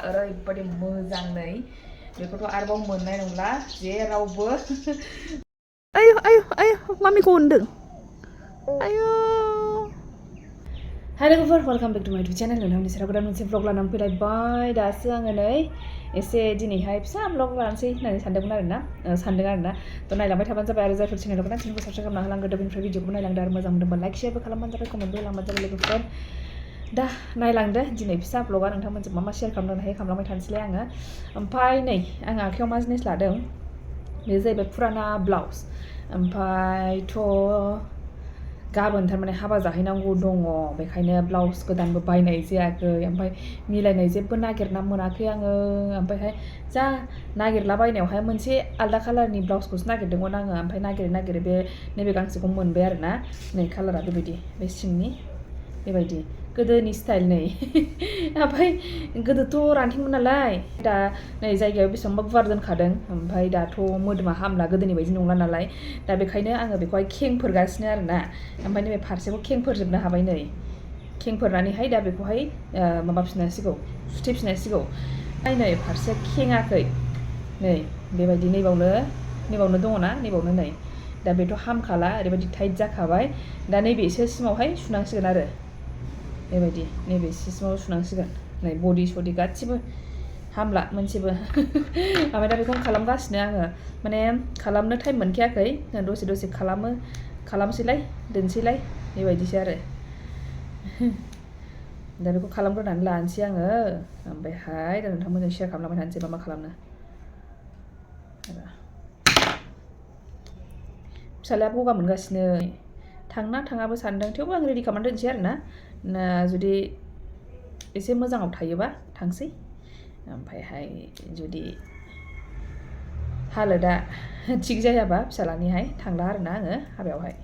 ओरैबायदि मोजाङै बेखौथ' आरोबाव मोननाय नंला जेरावबो आयु आयु आयु मामिखौ होनदों आयु हाय लोगोफोर वेलकाम बेक टु माय इउटुब चेनेल नोंथांनि सेराव गोदान मोनसे ब्लग लानानै फैलायबाय दासो आङो नै एसे दिनैहाय फिसा ब्लग लानोसै होननानै सानदों आरोना थ' नायलांबाय थाबानो जाबाय आरो जायफोर चेनेलाव गोदान चेनेलखौ साबस्क्राइब खालामना होलां गोदोनिफ्राय भिडिअखौ नायलांदो आरो मोजां मोनदोंबा लाइक शेयारबो खालामबानो जाबाय कमेन्टबो होलांबानो जाबाय लोगोफोर दा नायलांदो दिनै फिसा ब्लगा नोंथांमोनजों मा शेयार खालामनो हायो खालामलांबाय थानोसैलाय आङो ओमफ्राय नै आं आखायाव मा जिनिस लादों बे जाहैबाय फुराना ब्लाउस ओमफ्रायथ' गाबोन थारमाने हाबा जाहैनांगौ दङ बेखायनो ब्लाउस गोदानबो बायनाय जायाखै ओमफ्राय मिलायनाय जेबो नागिरना मोनाखै आङो ओमफ्रायहाय जा नागिरला बायनायावहाय मोनसे आलदा कालारनि ब्लाउसखौसो नागिरदोंमोन आङो ओमफ्राय नागिरै बे नैबे गांसेखौ मोनबाय आरो ना नै कालारा बेबायदि बे सिंनि बेबायदि गोदोनि स्टाइल नै ओमफ्राय गोदोथ' रानथेंमोन नालाय दा नै जायगायाव बेसेबांबा गुवार दोनखादों ओमफ्राय दाथ' मोदोमा हामला गोदोनि बायदि नंला नालाय दा बेखायनो आङो बेखौहाय खेंफोरगासिनो आरो ना ओमफ्राय नैबे फारसेखौ खेंफोरजोबनो हाबाय नै खेंफोरनानैहाय दा बेखौहाय माबाफिननांसिगौ सुथेफिननांसिगौ नै फारसे खेङाखै नै बेबायदि नैबावनो दङ ना नैबावनो नै दा बेथ' हामखाला ओरैबायदि टाइट जाखाबाय दा नैबेसो सिमावहाय सुनांसिगोन आरो बेबायदि नैबे सिमाव सुनांसिगोन नै बडि सडि गासिबो हामला मोनसेबो ओमफ्राय दा बेखौनो खालामगासिनो आङो माने खालामनो टाइम मोनखायाखै दसे दसे खालामसैलाय दोनसैलाय बेबायदिसो आरो दा बेखौ खालामग्रोनानै लानोसै आङो ओमफ्रायहाय दा नोंथांमोनजों शेयार खालामलांबाय थानोसै मा खालामनो फिसालाया गगा मोनगासिनो थांना थाङाबो सानदों थेवबो आं रेडि खालामनानै दोनसै आरोना जुदि एसे मोजाङाव थायोबा थांसै ओमफ्रायहाय जुदि हालोदा थिग जायाबा फिसालानिहाय थांला आरोना आङो हाबायावहाय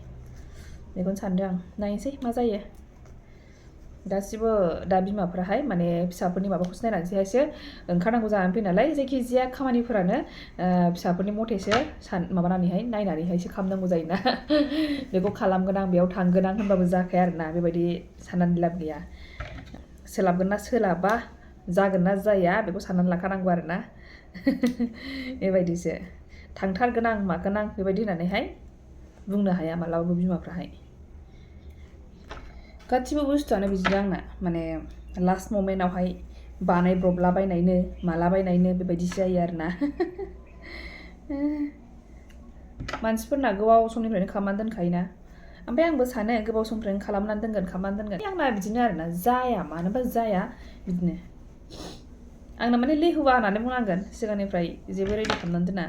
बेखौनो सानदों आं नायनोसै मा जायो गासिबो दा बिमाफ्राहाय माने फिसाफोरनि माबाखौसो नायनानैसो ओंखारनांगौ जानानै फैयो नालाय जायखिजाया खामानिफोरानो फिसाफोरनि मथेसो नायनानैहायसो खालामनांगौ जायोना बेखौ खालामगोन आं बेयाव थांगोन आं होनबाबो जाखाया आरोना बेबायदि साननानै लाब गैया सोलाबगोन ना सोलाबा जागोन ना जाया बेखौ साननानै लाखानांगौ आरोना बेबायदिसो थांथारगोन आं मागोन आं बेबायदि होननानैहाय बुंनो हाया मालाबाबो बिमाफ्राहाय गासिबो बुस्थुआनो बिदिनो आंना माने लास्ट ममेन्टआवहाय बानायब्रबलाबायनायनो मालाबायनायनो बेबायदिसो जायो आरोना मानसिफोरना गोबाव समनिफ्रायनो खालामनानै दोनखायोना ओमफ्राय आंबो सानो गोबाव समनिफ्रायनो खालामनानै दोनगोन आंना बिदिनो आरोना जाया मानोबा जाया बिदिनो आंना माने लेहुवा होननानै बुंनांगोन सिगांनिफ्राय जेबो रेडि खालामनानै दोना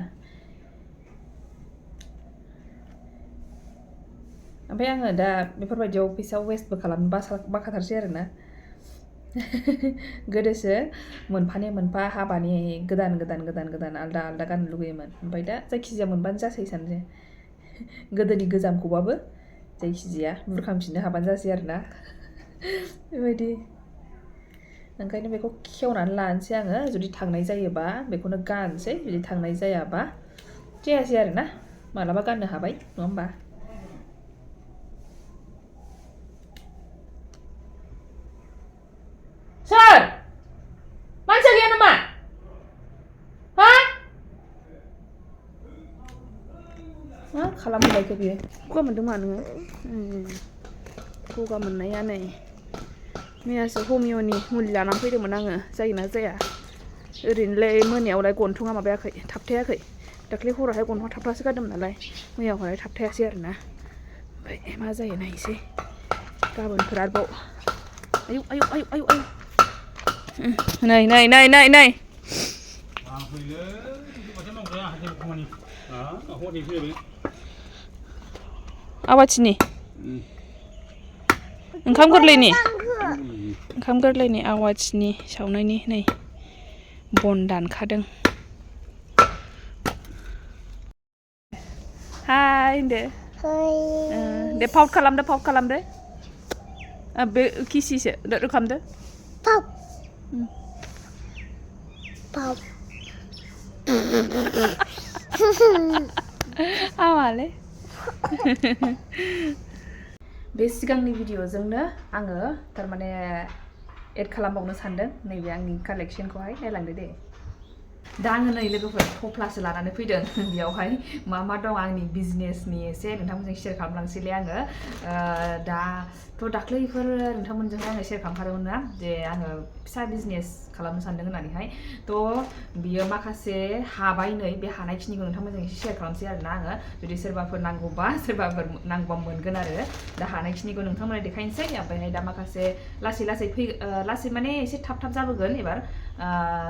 ओमफ्राय आङो दा बेफोरबायदियाव फैसा वेस्टबो खालामनो बाखाथारसै आरोना गोदोसो मोनफानि मोनफा हाबानि गोदान आलदा गाननो लुगैयोमोन ओमफ्राय दा जायखिजाया मोनबानो जासै सानसै गोदोनि गोजामखौबाबो जायखिजाया बुरखांफिननो हाबानो जासै आरोना बेबायदि ओंखायनो बेखौ खेवनानै लानोसै आङो जुदि थांनाय जायोबा बेखौनो गानसै जुदि थांनाय जायाबा जायासै आरोना मालाबा गाननो हाबाय नङा होमबा सोर मानसिया गैया नामा हा मा खालामलायखो बियो गगा मोनदों मा नोङो गगा मोननाया नै मैयासो हमिय'नि मुलि लानानै फैदोंमोन आङो जायोना जाया ओरैनोलाय मोनायावलाय गन्थङा माबायाखै थाबथायाखै दाख्लै हरावहाय गन्थङा थाबथासो गारदोंमोन नालाय मैयावहाय थाबथायासै आरोना ओमफ्राय मा जायो नायसै गाबोनफोर आरोबाव आयु आयु आयु आयु आयु नै आवाथिनि ओंखाम गोरलैनि आवाथिनि सावनायनि नै बन दानखादों हाय होनदो दे पाउट खालामदो बे किसिसो खालामदो आवालै बे सिगांनि भिडिअ'जोंनो आङो थारमाने एड खालामबावनो सानदों नैबे आंनि कालेक्शनखौहाय नायलांदो दे दा आङो नै लोगोफोर थफ्लासो लानानै फैदों बेयावहाय मा दं आंनि बिजनेसनि एसे नोंथांमोनजों शेयार खालामलांसैलै आङो दाथ' दाख्लैफोर नोंथांमोनजों आङो शेयार खालामखादोंमोन ना जे आङो फिसा बिजनेस खालामनो सानदों होननानैहाय थ' बियो माखासे हाबाय नै बे हानायखिनिखौ नोंथांमोनजों एसे शेयार खालामसै आरोना आङो जुदि सोरबाफोर नांगौबा मोनगोन आरो दा हानायखिनिखौ नोंथांमोननो देखायनोसै ओमफ्रायहाय दा माखासे लासै माने एसे थाब जाबोगोन एबार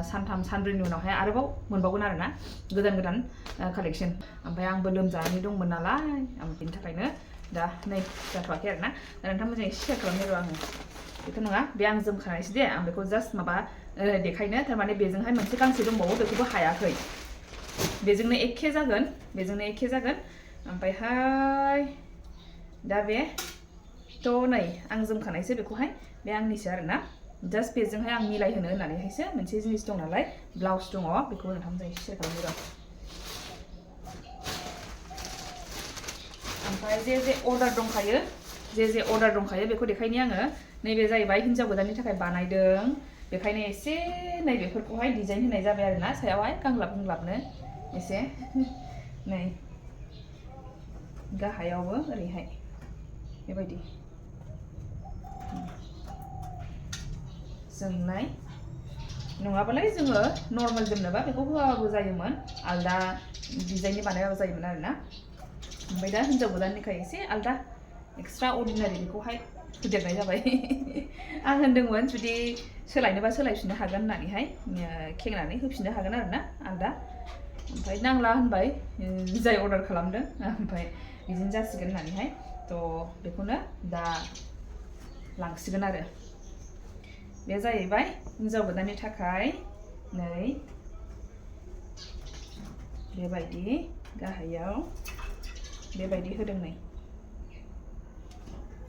सानथाम सानब्रैनि उनावहाय आरोबाव मोनबावगोन आरोना गोदान कालेक्शन ओमफ्राय आंबो लोमजानानै दंमोन नालाय बेनि थाखायनो दा नै जाथ'वाखै आरोना दा नोंथांमोनजों एसे शेयार खालामनो र' आङो बेथ' नङा बे आं जोमखानायसो दे आं बेखौ जास्ट माबा देखायनो थारमाने बेजोंहाय मोनसे गांसे दंबावो बेखौबो हायाखै बेजोंनो एखे जागोन ओमफ्रायहाय दा बेथ' नै आं जोमखानायसो बेखौहाय बे आंनिसो आरोना जास्ट बेजोंहाय आं मिलायहोनो होननानैहायसो मोनसे जिनिस दं नालाय ब्लाउस दङ बेखौ नोंथांमोनजों एसे शेयार खालामनो र' ओमफ्राय जे अर्डार दंखायो बेखौ देखायनि आङो नैबे जाहैबाय हिन्जाव गोदाननि थाखाय बानायदों बेखायनो एसे नैबेफोरखौहाय डिजाइन होनाय जाबाय आरोना सायावहाय गांलाबनो एसे नै गाहायावबो ओरैहाय बेबायदि जोमनाय नङाबालाय जोङो नर्मेल जोमनोबा बेखौ होआबाबो जायोमोन आलदा डिजाइननि बानायबाबो जायोमोन आरोना ओमफ्राय दा हिन्जाव गोदाननिखाय एसे आलदा एक्सट्रा अर्डिनारि बेखौहाय होदेरनाय जाबाय आं होनदोंमोन जुदि सोलायनोबा सोलायफिननो हागोन होननानैहाय खेंनानै होफिननो हागोन आरोना आलदा ओमफ्राय नांला होनबाय जाय अर्डार खालामदों ओमफ्राय बिदिनो जासिगोन होननानैहाय थ' बेखौनो दा लांसिगोन आरो बे जाहैबाय हिन्जाव गोदाननि थाखाय नै बेबायदि गाहायाव बेबायदि होदों नै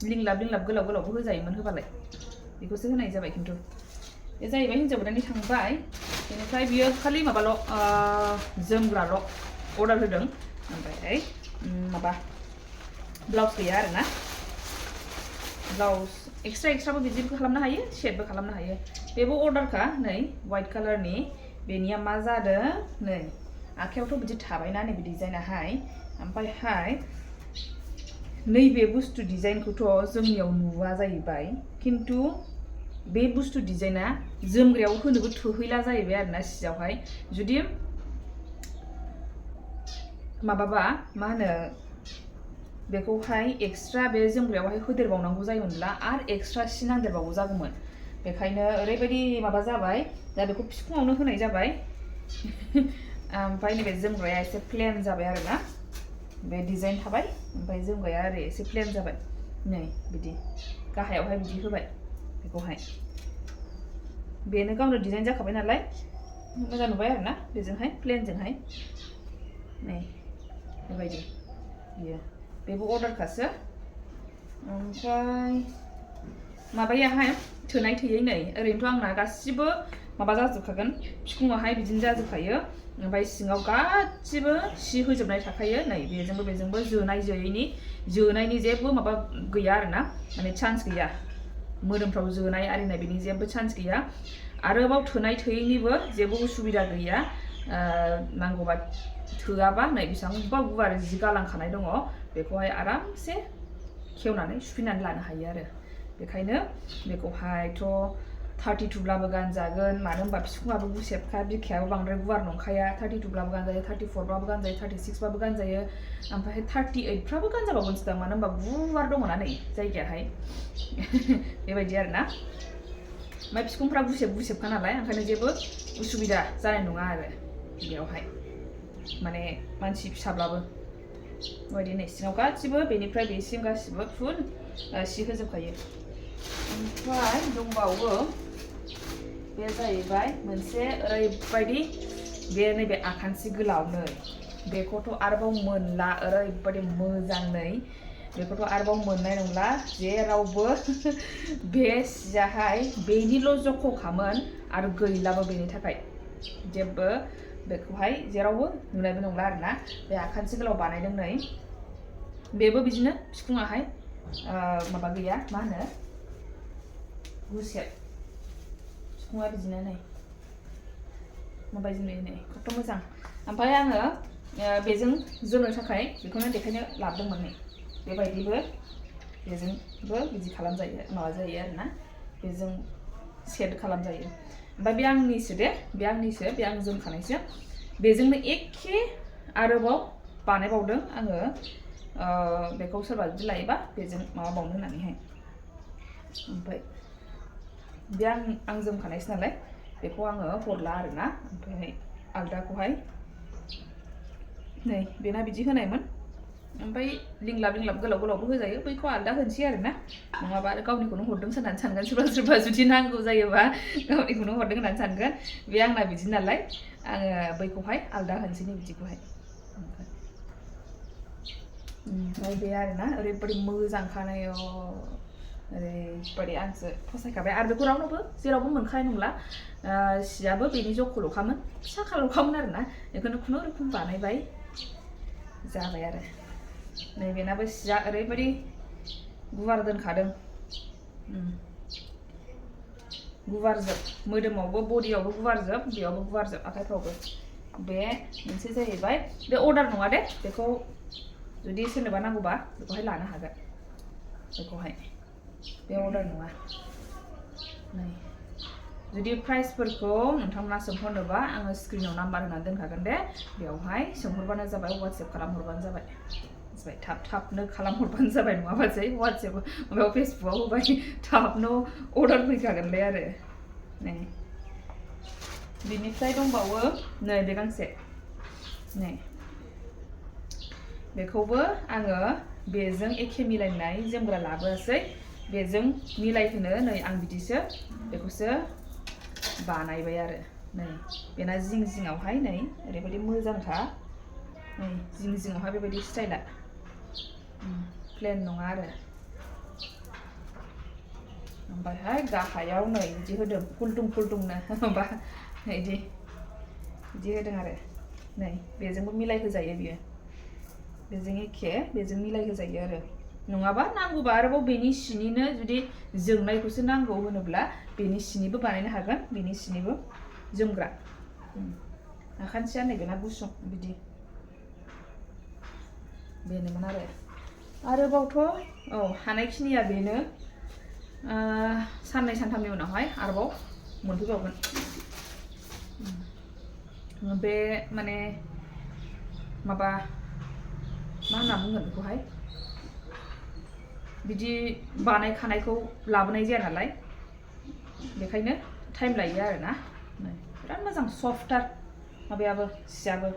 लिंलाब गोलावबो होजायोमोन होबालाय बेखौसो होनाय जाबाय खिन्थु बे जाहैबाय हिन्जाव गोदाननि थांबाय बेनिफ्राय बियो खालि माबाल' जोमग्राल' अर्डार होदों ओमफ्राय माबा ब्लाउस गैया आरोना ब्लाउस एक्सट्राबो बिदिबो खालामनो हायो शेडबो खालामनो हायो बेबो अर्डारखा नै वाइट कालारनि बेनिया मा जादों नै आखायावथ' बिदि थाबायना नैबे डिजाइनाहाय ओमफ्रायहाय नैबे बुस्थु डिजाइनखौथ' जोंनियाव नुवा जाहैबाय खिन्थु बे बुस्थु डिजाइना जोमग्रायाव होनोबो थोहैला जाहैबाय आरोना सियावहाय जुदि माबाबा मा होनो बेखौहाय एक्सट्रा बे जोमग्रायावहाय होदेरबावनांगौ जायोमोनब्ला आरो एक्सट्रा सि नांदेरबावगौ जागौमोन बेखायनो ओरैबायदि माबा जाबाय दा बेखौ बिखुङावनो होनाय जाबाय ओमफ्राय नैबे जोमग्राया एसे प्लेन जाबाय आरोना बे डिजाइन थाबाय ओमफ्राय जोमग्राया ओरै एसे प्लेन जाबाय नै बिदि गाहायावहाय बिदि होबाय बेखौहाय बेनो गावनो डिजाइन जाखाबाय नालाय मोजां नुबाय आरोना बेजोंहाय प्लेनजोंहाय नै बेबायदि बियो बेबो अर्डारखासो ओमफ्राय माबायाहाय थोनाय थोयै नै ओरैनोथ' आंना गासिबो माबा जाजोबखागोन बिखुङावहाय बिदिनो जाजोबखायो ओमफ्राय सिङाव गासिबो सि होजोबनाय थाखायो नै बेजोंबो जोनायनि जेबो माबा गैया आरोना माने चान्स गैया मोदोमफ्राव जोनाय आरिनाय बेनि जेबो चान्स गैया आरोबाव थोनाय थोयैनिबो जेबो उसुबिदा गैया नांगौबा थोआबा नै बेसेबांबा गुवार जि गालांखानाय दङ बेखौहाय आरामसे खेवनानै सुफिननानै लानो हायो आरो बेखायनो बेखौहायथ' 32ब्लाबो गानजागोन मानो होनबा बिखुङाबो गुसेबखा बिखायाबो बांद्राय गुवार नंखाया 32ब्लाबो गानजायो 34ब्लाबो गानजायो 36ब्लाबो गानजायो ओमफ्राय 38फ्राबो गानजाबावगोनसोदां मानो होनबा गुवार दङना नै जायगायाहाय बेबायदि आरोना ओमफ्राय बिखुंफ्रा गुसेबखा नालाय ओंखायनो जेबो उसुबिदा जानाय नङा आरो बेयावहाय माने मानसि फिसाब्लाबो बेबायदि नै सिङाव गासिबो बेनिफ्राय बेसिम गासिबो फुल सि होजोबखायो ओमफ्राय दंबावो बे जाहैबाय मोनसे ओरैबायदि बे नैबे आखान्थि गोलाव नै बेखौथ' आरोबाव मोनला ओरैबायदि मोजाङै बेखौथ' आरोबाव मोननाय नंला जेरावबो बे सियाहाय बेनिल' जख'खामोन आरो गैलाबो बेनि थाखाय जेबो बेखौहाय जेरावबो नुनायबो नंला आरोना बे आखान्थि गोलाव बानायदों नै बेबो बिदिनो बिखुङाहाय माबा गैया मा होनो गुसेब बिखुङा बिदिनो नै माबायदि नुयो नै खथ' मोजां ओमफ्राय आङो बेजों जोमनो थाखाय बेखौनो देखायनो लाबोदोंमोन नै बेबायदिबो बेजोंबो बिदि खालामजायो माबा जायो आरोना बेजों सेट खालामजायो ओमफ्राय बे आंनिसो दे बे आं जोमखानायसो बेजोंनो एखे आरोबाव बानायबावदों आङो बेखौ सोरबा जुदि लायोबा बेजों माबाबावनो होननानैहाय ओमफ्राय बे आं जोमखानायसो नालाय बेखौ आङो हरला आरोना ओमफ्राय आलदाखौहाय नै बेना बिदि होनायमोन ओमफ्राय लिंलाब गोलाव गोलावबो होजायो बैखौ आलदा होनोसै आरोना नङाबा आरो गावनिखौनो हरदों होननानै सानगोन सोरबा जुदि नांगौ जायोबा गावनिखौनो हरदों होननानै सानगोन बे आंना बिदि नालाय आङो बैखौहाय आलदा होनोसै नै बिदिखौहाय ओमफ्राय बे आरोना ओरैबायदि मोजांखानाय ओरैबायदि आंसो फसायखाबाय आरो बेखौ रावनोबो जेरावबो मोनखानाय नंला सियाबो बेनि जखल'खामोन फिसा खाल'खामोन आरोना बेखौनो खुनुरुखुम बानायबाय जाबाय आरो नैबेनाबो सिया ओरैबायदि गुवार दोनखादों गुवारजोब मोदोमावबो बडियावबो गुवारजोब बेयावबो गुवारजोब आखाइफ्रावबो बे मोनसे जाहैबाय बे अर्डार नङा दे बेखौ जुदि सोरनोबा नांगौबा बेखौहाय लानो हागोन बेखौहाय बे अर्डार नङा नै जुदि प्राइसफोरखौ नोंथांमोना सोंहरनोबा आङो स्क्रिनाव नाम्बार होनानै दोनखागोन दे बेयावहाय सोंहरबानो जाबाय वाट्सएप खालामहरबानो जाबाय थाबनो खालामहरबानो जाबाय नङाबासै वाट्सएप माबायाव फेसबुकआव होबाय थाबनो अर्डार फैखागोनलाय आरो नै बिनिफ्राय दंबावो नै बे गांसे नै बेखौबो आङो बेजों एखे मिलायनाय जोमग्रा लाबोआसै बेजों मिलायहोनो नै आं बिदिसो बेखौसो बानायबाय आरो नै बेना जिङावहाय नै ओरैबायदि मोजांखा नै जिङावहाय बेबायदि स्टाइला प्लेन नङा आरो ओमफ्रायहाय गाहायाव नै बिदि होदों फुलटुंनो बा बिदि होदों आरो नै बेजोंबो मिलायहोजायो बियो बेजों एखे बेजों मिलायहोजायो आरो नङाबा नांगौबा आरोबाव बेनि सिनिनो जुदि जोंनायखौसो नांगौ होनोब्ला बेनि सिनिबो बानायनो हागोन बेनि सिनिबो जोमग्रा आखान्थिया नैबेना गुसुं बिदि बेनोमोन आरोबावथ' हानायखिनिया बेनो साननै सानथामनि उनावहाय आरोबाव मोनफैबावगोन बे माने माबा मा होनना बुंगोन बेखौहाय बिदि बानायखानायखौ लाबोनाय जाया नालाय बेखायनो टाइम लायो आरोना बिराद मोजां सफ्टथार माबायाबो सियाबो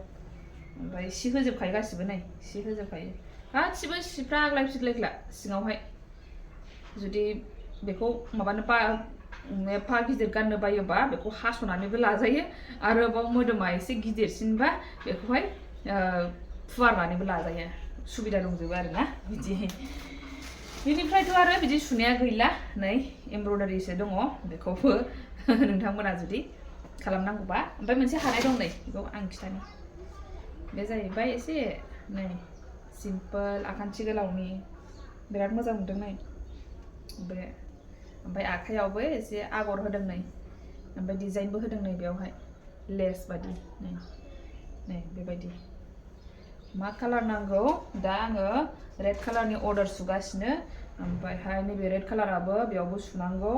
ओमफ्राय सि होजोबखायो गासिबो नै सि होजोबखायो गासिबो सिफ्रा आग्लाय फिग्लायग्ला सिङावहाय जुदि बेखौ माबानो एफा गिदिर गाननो बायोबा बेखौ हास'नानैबो लाजायो आरोबाव मोदोमा एसे गिदिरसिनबा बेखौहाय फुवारनानैबो लाजायो सुबिदा दंजोबो आरोना बिदि बिनिफ्रायथ' आरो बिदि सुनाया गैला नै एमब्रयडारिसो दङ बेखौबो नोंथांमोना जुदि खालामनांगौबा ओमफ्राय मोनसे हानाय दं नै बेखौ आं खिथानि बे जाहैबाय एसे नै सिम्पोल आखान्थि गोलावनि बिराद मोजां नुदों नै बे ओमफ्राय आखाइयावबो एसे आगर होदों नै ओमफ्राय डिजाइनबो होदों नै बेयावहाय लेस बादि नै बेबायदि मा कालार नांगौ दा आङो रेड कालारनि अर्डार सुगासिनो ओमफ्रायहाय नैबे रेड कालाराबो बेयावबो सुनांगौ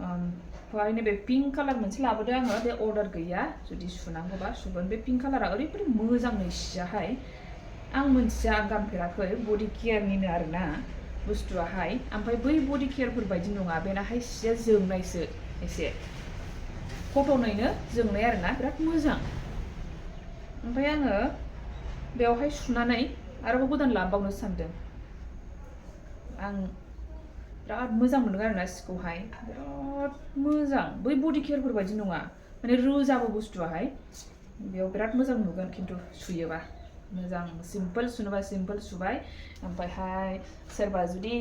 ओमफ्राय नैबे पिंक कालार मोनसे लाबोदों आङो बे अर्डार गैया जुदि सुनांगौबा सुगोन बे पिंक कालारा ओरैबायदि मोजां नै सियाहाय आं मोनथिया आं गानफेराखै बडि केयारनिनो आरोना बुस्थुआहाय ओमफ्राय बै बडि केयारफोर बायदि नङा बेनाहाय सिया जोंनायसो एसे कटनैनो जोंनाय आरोना बिराद मोजां ओमफ्राय आङो बेवहाय सुनानै आरोबाव गोदान लाबोबावनो सानदों आं बिराद मोजां मोनदों आरोना सिखौहाय बिराद मोजां बै बडि केयारफोर बायदि नङा माने रोजाबो बुस्थुआहाय बेयाव बिराद मोजां नुगोन खिन्थु सुयोबा मोजां सिम्पोल सुनोबा सिम्पोल सुबाय ओमफ्रायहाय सोरबा जुदि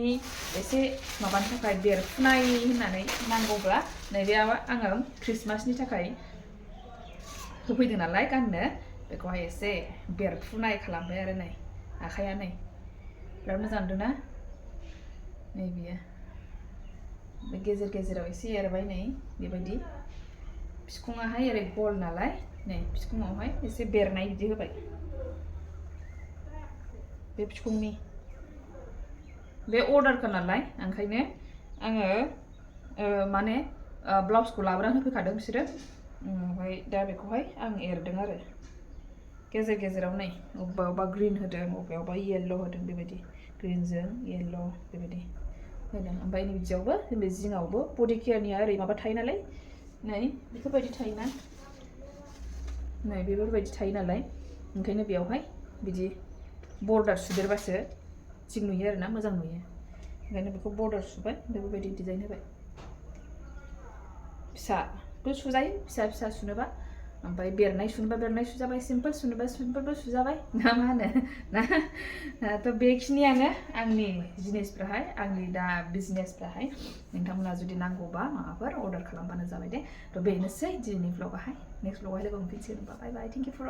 एसे माबानि थाखाय बेरफुनाय होननानै नांगौब्ला नैबेयाव आङो ख्रिस्टमासनि थाखाय होफैदों नालाय गाननो बेखौहाय एसे बेरफुनाय खालामबाय आरो नै आखाइया नै बिराद मोजां नुदोंना नै बियो बे गेजेराव एसे एरबाय नै बेबायदि बिखुङाहाय ओरै गल नालाय नै बिखुङावहाय एसे बेरनाय बिदि होबाय बे बिखुंनि बे अर्डारखा नालाय ओंखायनो आङो माने ब्लाउसखौ लाबोनानै होफैखादों बिसोरो ओमफ्राय दा बेखौहाय आं एरदों आरो गेजेर गेजेराव नै अबेबा ग्रीन होदों अबेयावबा येल्ल' होदों बेबायदि ग्रीनजों येल्ल' बेबायदि होदों ओमफ्राय नै बिदियावबो बे जिङावबो बडि केयारनिया ओरै माबा थायो नालाय नै बेफोरबायदि थायोना नै बेफोरबायदि थायो नालाय ओंखायनो बेयावहाय बिदि बर्डार सुदेरबासो थिग नुयो आरोना मोजां नुयो ओंखायनो बेखौ बर्डार सुबाय बेबायदि डिजाइन होबाय फिसाबो सुजायो फिसा फिसा सुनोबा ओमफ्राय बेरनाय सुनोबा बेरनाय सुजाबाय सिम्पोल सुनोबा सिम्पोलबो सुजाबाय ना मा होनो ना थ' बेखिनियानो आंनि जिनिसफ्राहाय आंनि दा बिजनेसफ्राहाय नोंथांमोना जुदि नांगौबा माबाफोर अर्डार खालामबानो जाबाय दे थ' बेनोसै दिनैनि भ्लगाहाय नेक्स्ट भ्लगावहाय लोगो मोनफिनसिगोन बाय बाय थेंक इउ फर